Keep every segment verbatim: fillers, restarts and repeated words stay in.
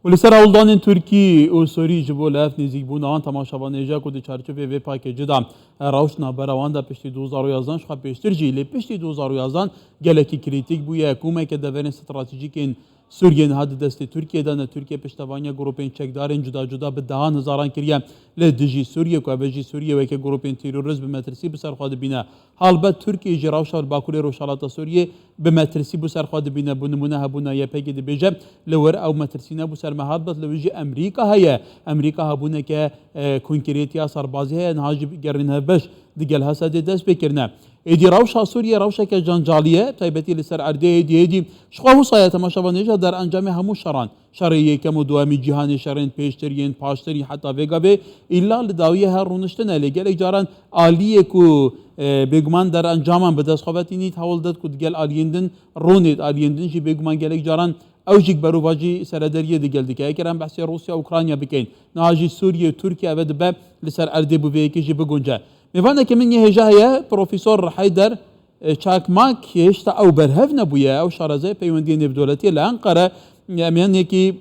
Û li ser hewldanên Tirkî û Sûrî ji bo li hev nêzîkbûna wan, temaşevan hêja ku di çarçovê vê pakêcê de rewş navbera wan de piştî du hezar û yazdan, ji xwe pêştir jî, lê piştî du hezar û yazdan gelekî krîtîk bûye. Hikûmeke deverên stratejîkên Sûriyê niha di destê Tirkiyê de ne. Tirkiye piştevaniya grûpên çekdarên cuda cuda bi dehan hezaran kiriye li dijî Sûriyê, ku ev jî Sûriyê weke grûpên terorist bi metirsî bi ser xwe dibîne. Helbet Tirkiye jî rewşa li Bakurê Rojhelata Sûriyê bi metirsî bi ser xwe dibîne. Bi nimûne hebûna Y P G dibêje, li wir ew metirsî nebû ser me. Helbet li wir jî Amerîka heye. Amerîka hebûneke, e, konkrêtiya serbazî heye. Niha jî gerîn hevbeş digel Hesedê dest pê kirine. Êdî rewşa Sûriyê rewşeke cencalî ye, taybetî li ser erdê êdî êdî. Ji xwe wisa ye, temaşevan hêja, derencamê hemû şeran, şerê yekem û duhemî cîhanê, şerên pêştir yên paştir, heta vê gavê îlla li dawiyê her rûniştin e. Lê gelek caran aliyê ku, e, bêguman derencaman bi dest xwe ve tînît, hewl ded ku digel aliyên din rûnêt, aliyên din jî bêguman gelek caran ew jî berovajî seredariyê digel dike. Eger em behsê Rûsya û Ukrayna bikeyn, niha jî Sûriye û Tirkiye, eve dibe li ser erdê bi vê yekê jî bigunce. Mêvaneke min yê hêja heye, Profesor Heyder, e, Çakmak, hêşta ew berhev nebûye. Ew şarezayê peywendiyên nêvdewletî ye li Enqere. Em yanekî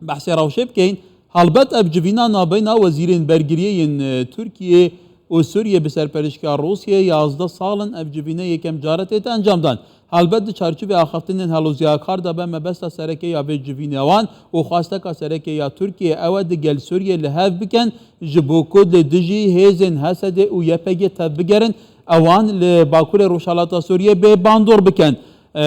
behsê rewşê bikeyn. Helbet ev civîna navbeyna wezîrên bergiriyê yên, e, Tirkiyê û Sûriyê bi serperiştiya Rûsiyê yazdeh sal in ev civîne yekem car e tête encamdan. Helbet di çarçovê axaftinên heloziyakar de be, mebesta sereke ya vê civînê wan û xwesteka sereke ya Tirkiyê ew e digel Sûriyê li hev bikin, ji bo ku li dijî hêzên Hesedê û Y P G tevbigerin, ewan li Bakurê Rojhelata Sûriyê bê bandor bikin. E,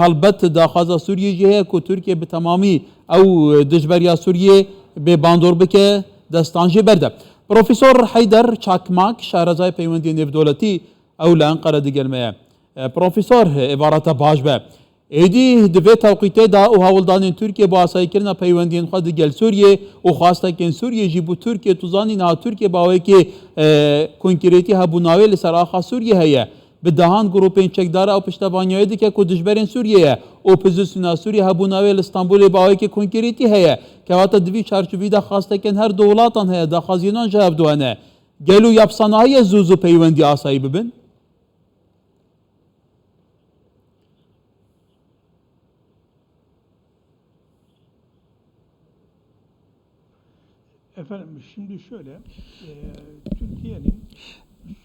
helbet daxwaza Sûriyê jî heye ku Tirkiye bi temamî ew dijberiya Sûriyê bê bandor bike, destan jê berde. Profesor Heyder Çakmak, şarezayê peywendiyên nêvdewletî, ew li Enqere digel me ye. E, Profesor, êvara te baş be. Êdî di vê tewqîtê de û hewldanên Tirkiye bo asayîkirina peywendiyên xwe digel Sûriyê û xwestekên Sûriyê jî bû Tirkiye, tu zanî niha Tirkiye bawekê, e, konkrêtî hebûna wê li ser axa Sûriyê heye. Bi dehan grûpên çekdar ew piştevaniya wê dike ku dijberên Sûriyê ye. Opozisyona Sûriyê hebûna wê li Stenbolê bawekê konkrêtî heye. Kewata di vî çarçovî de xwestekên her du welatan heye, daxwaziyên wan ji hev du hene. Gelo yapsana heye zû zû peywendî asayî bibin? Efendim, şimdi şöyle, e, Türkiye'nin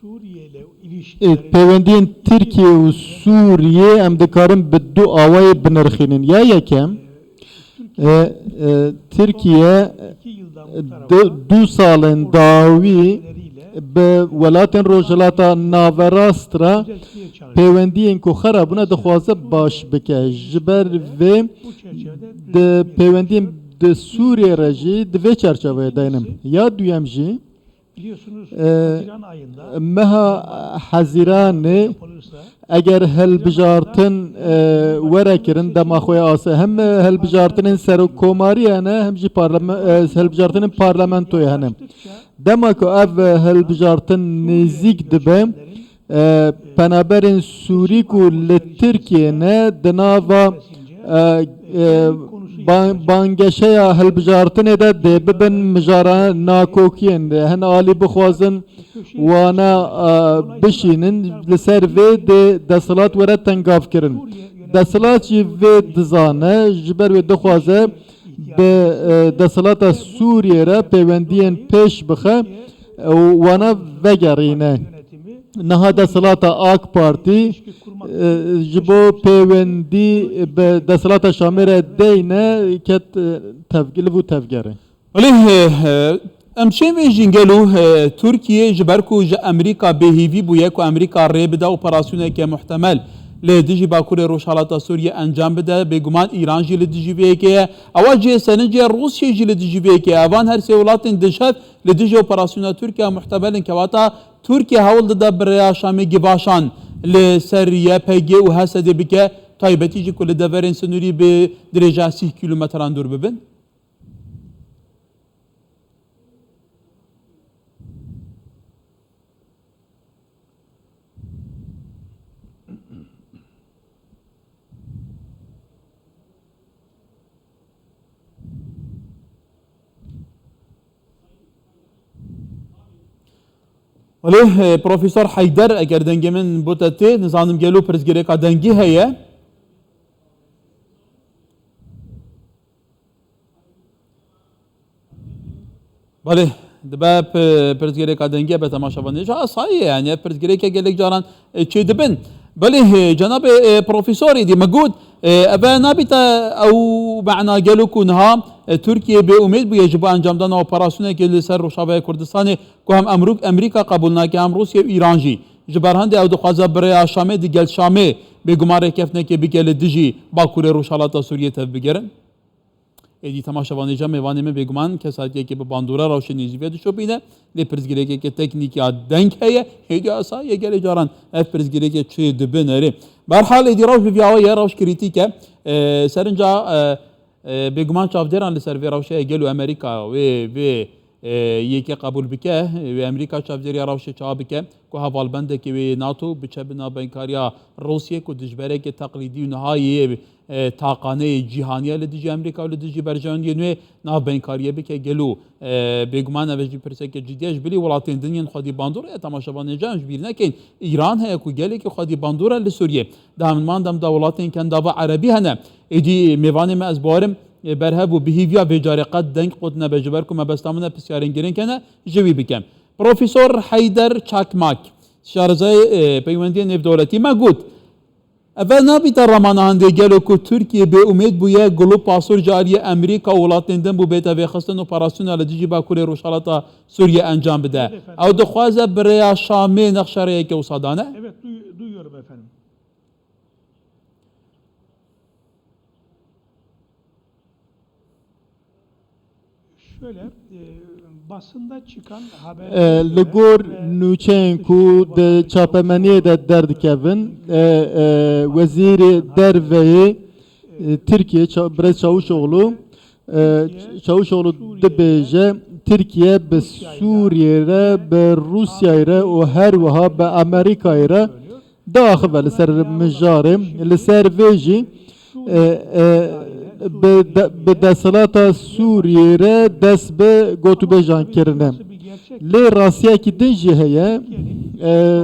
Suriye ile E, ilişkileri peywendiyên Tirkiye û Sûriye em dikarin bi du awayê binirxînin. Ya yekem, e, e, Tirkiye du, du salên dawî bi welatên Rojhilata Naverast re peywendiyên ku xera bûne dixwaze baş bike. Ji ber vê di peywendiyên di Sûriyê re jî di vê çerçeveyê de ne. Ya duyem jî, e, meha Hezîranê eger hilbijartin, e, were kirin, dema xwe ya asê, hem hilbijartinên serokkomariyê hene, hem jî parlame-, e, hilbijartinên parlamentoyê hene. Dema ku ev hilbijartin nêzîk dibe, e, penaberên Sûrî ku li Tirkiyê ne, di nava, e, e, ban-, bangeşeya hilbijartinê de dê bibin mijara nakokiyên, hin alî bixwazin wana, e, bişînin, li ser vê dê desthilat were tengavkirin. Desthilat jî vê dizane, ji ber wê dixwaze bi, e, desthilata Sûriyê re pêwendiyên pêş bixe û wana vegerîne. Niha desthilata AK Partî, e, ji bo pêwendî bi desthilata Şamê re deyne ket, e, tevgil û tevgerê. Belê, e, e, em çê vê jî gelo, e, Tirkiye ji ber ku ji Amerîka bêhîvî bûye ku Amerîka rê bide operasyoneke muhtemel li dijî Bakurê Rojhelata Sûriyê encam bide, bêguman Îran jî li dijî vê yekê ye. Ewa cihê serinc e, Rûsya jî li dijî vê yekê ye. Evan her sê welatên dijhev li dijî operasyona Tirkiye muhtemelin. Kewata Tirkiye hewl dide bi rêya Şamê givaşan li ser Y P G û H S D bike, taybetî jî ku li deverên sinûrî bi dirêja sîh kîlometran dûr bibin. Belê, e, Profesor Heyder, eger dengê min bo te tê, nizanim gelo pirsgirêka dengî heye? Belê, dibe pi-, pirsgirêka dengê be temaşevanê ji asayî ye, yani ev pirsgirêke gelek caran, e, çêdibin. Belê, e, cenabê, e, profesor êdî me got, e, eve nabîte ew mena gelo ku niha, e, Tirkiye bêumêd bûye ji bo encamdana operasyonekê li ser Rojavayê Kurdistanê ku hem Emrûk-, Amerîka qebûl nake, hem Rûsye û Îran jî. Ji ber hindê ew dixwaze bi rêya Şamê digel Şamê bêguman rêkeftinekê bike li dijî Bakurê Rojhilata Sûriyê tevbigerin. Êdî temaşevanê, mêvanê me bêguman kesatiyekê bi bandora rewşê nêzî ve dişopîne, lê pirsgirêkeke teknîk ya deng heye, êdî asayî ye gelê caran ev pirsgirêke çê dibin erê. Berhal êdî rewş bi vî awe ye, rewş krîtîk e. E, serinca, e, e, bêguman çavdêran li ser vê rewşê ye, gelo Amerîka wê, vê, e, yekê qebûl bike, wê Amerîka çavdêriya rewşê çawa bike, ku hevalbendekê wê yê NATO biçe bi navbeynkariya Rûsiyê ku dijberekê teqlîdî û niha yê, e, taqaneyê cîhanî ye li dijî Amerîka û li dijî berjewendiyên wê navbeynkariye bike. Gelo, e, bêguman ev jî pirseke cidî ye. Ji bilî welatên din yên xwedî bandor heye, temaşevanê can ji bîr nekin. Îran heye ku gelekî xwedî bandor e li Sûriyê. Di heman dem de welatên kendava erebî hene. Êdî mêvanê me ez bawerim, e, berhev û bi hîviya vê carê qet deng qut nebe, ji ber ku mebesta min e pisyarên girîng hene ji wî bikim. Profesor Heyder Çakmak, şarezayê, e, peywendiyên nêvdewletî me got, eve nabîte remana hindê gelo ku Tirkiye bêumêd bûye, gelo pasor ji aliyê Amerîka û welatên din bû bête vêxistin operasyona li dijî Bakurê Rojhilata Sûriyê encam bide. Evet efendim. Ew dixwaze bi rêya Şamê nexşerêyeke wisa dane? Evet, duy-, duyuyorum efendim. Şöyle, e, basında çıkan E, haberlere Li göre gor ve nûçeyên ku di çapemeniyê de derdikevin, e, e, Wezîrê Derveyê, e, Tirkiye, Ça-, Birêz Çavuşoğlu, e, Çavuşoğlu dibêje, Tirkiye bi Sûriyê re, bi Rûsyayê re û her wiha bi Amerîkayê re diaxive li ser mijarê. Li ser vê jî, e, e, bi de-, bi desthilata Sûriyê re dest bi gotûbêjan kirine. Lê rastiyekî din jî heye. E,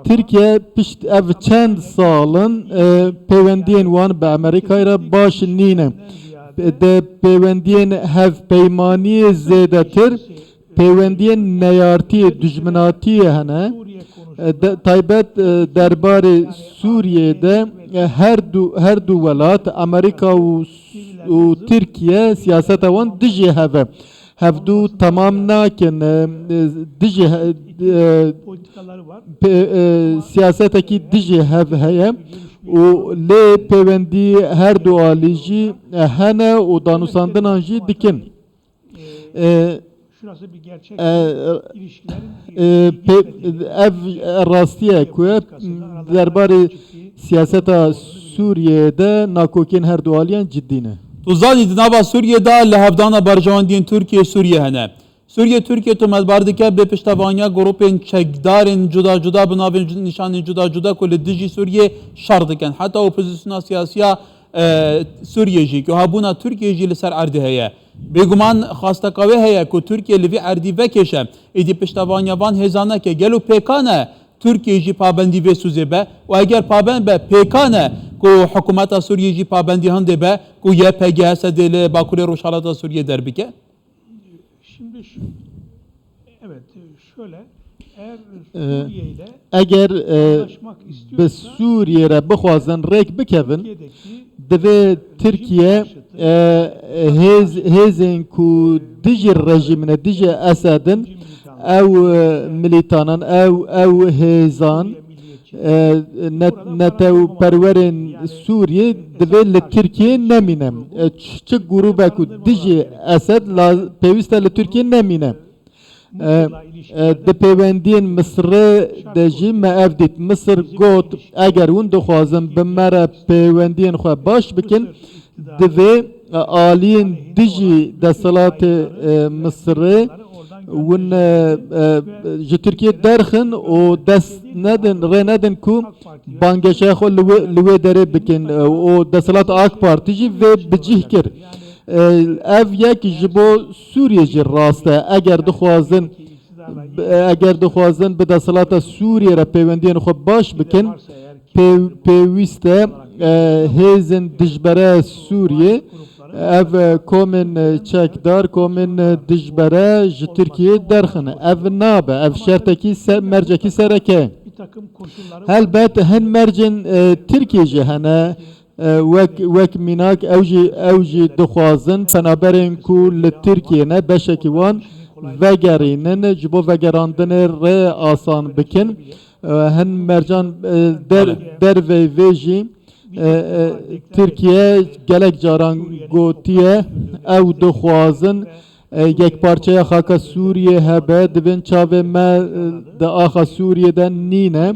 Tirkiye pişt ev çend sal in, e, pêwendiyên wan bi Amerîkayê re baş nîne. Di pêwendiyên hevpeymaniyê zêdetir pêwendiyên neyartiyê, dijminatiyê hene. E, de, taybet, e, derbarê Sûriyê de, e, her du, her du welat, Amerîka û, û Tirkiye, siyaseta wan dijî hev e. Hevdu temam nakin, e, e, dijî he-, e, pe-, e, siyasetekî dijî hev heye û lê pêwendî her du alî jî, e, hene û danûstandinan jî dikin. E, e, e, pe-, ev rastiye ku derbarê siyaseta Sûriyê de nakokên her du aliyan cidî ne. Tu zanî, di nava Sûriyê de li hevdana berjewendiyên Tirkiye Sûriye hene. Sûriye Tirkiye tometbar dike, bi piştevaniya grûpên çekdarên cuda cuda bi navên cu-, nîşanên cuda cuda ku li dijî Sûriyê şer dikin. Heta opozisyona siyasiya, e, Sûriyê jî, ku hebûna Tirkiye jî li ser erdê heye. Bêguman xwesteka wê heye ku Tirkiye li vî erdî vekêşe, êdî piştevaniya van hêzan neke. Gelo pêkan e Tirkiye jî pabendî vê sûzê be? Û eger pabend be, pêkan e ku hikûmeta Sûriyê jî pabendî hindê be ku Y P G, Esedê li Bakurê Rojhilata Sûriyê derbike? Şimdi şu, evet, şöyle, eğer Ee, Suriye ile Eger, e, anlaşmak bi istiyorsa Sûriyê re bixwazin rêk bikevin, Türkiye'deki divê Tirkiye, e, hêz, hêzên ku dijî rejîmine, dijî Esed in, ew, e, milîtanan, ew, ew hêzan, e, net-, netewperwerên Sûriyê divê li Tirkiyê nemîne. E, ç-, çi grûbe ku dijî Esed la-, pêwîst e li Tirkiyê nemîne. E, e, di pêwendiyên Misirê de jî me ev dît. Misir got, eger hûn dixwazin bi me re pêwendiyên xwe baş bikin, divê, e, aliyên dijî desthilatê, e, Misirê hûn, e, e, ji Tirkiyê derxin û dest nedin, rê nedin ku bangêşeya xwe li wê, li wê derê bikin, e, û desthilata AK Partî jî vê bi cih kir. E, ev yek ji bo Sûriyê jî rast e. Eger dixwazin, eger dixwazin bi desthilata Sûriyê re pêwendiyên xwe baş bikin, pê-, pêwîst e, e, hêzên dijbere Sûriyê, Ev, e, komên, e, çekdar, komên, e, dijbere ji Tirkiyê derxin. Ev nabe, ev şertekî se-, mercekî sereke. Helbet hin mercên, e, Tirkiyê jî hene, e, wek, wek mînak ew jî, ew jî dixwazin penaberên ku li Tirkiyê ne beşekî wan vegerînin, ji bo vegerandinê rê asan bikin. E, hin mercan, e, der-, Bele. derveyî vê jî, e, e, Tirkiye gelek caran gotiye, ew dixwazin, e, yekparçeya xaka Sûriyê hebe, divên çavê me, e, di axa Sûriyê de nîne.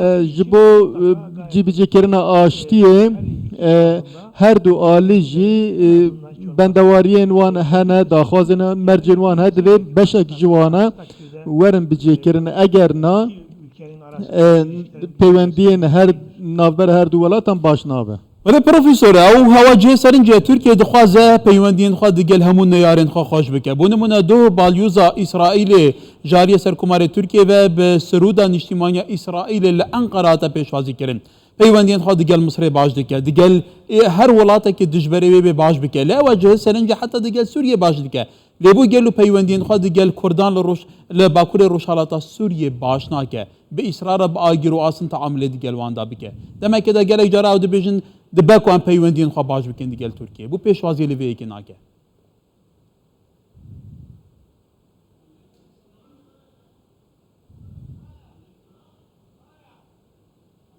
E, ji bo, e, cîbicîkirina aştiyê, e, her du alî jî, e, bendewariyên wan hene, daxwazên mercên wan hene, divê beşek ji wana werin bicêkirin. Eger na, e, peywendiyên her navber her du welatan baş nabe. Wele profesor, ew hewa cihê serince Tirkiye dixwaze peywendiyên xwe digel hemû neyarên xwe xweş bike. Bo nimûne, doh balyûza Îsraîlê ji aliyê Serkomarê Tirkiye ve bi sirûda Niştîmaniya Îsraîlê li Enqera hate pêşwazî kirin. Peywendiyên xwe digel Misirê baş dike, digel, ê, her welatekî dijberê wê bê baş bike. Lê ew cihê serince heta digel Sûriyê baş dike. Lê bo gelo peywendiyên xwe digel Kurdan li roj-, li Bakurê Rojhalata Sûriyê baş nake. Bi îsrar re bi agir û asin teamulê digel wan de bike. Demekê de gelek cara ew dibêjin, dibe ku em peywendiyên xwe baş bikin digel Tirkiye. Bo pêşwaziyê li vê yekê nake.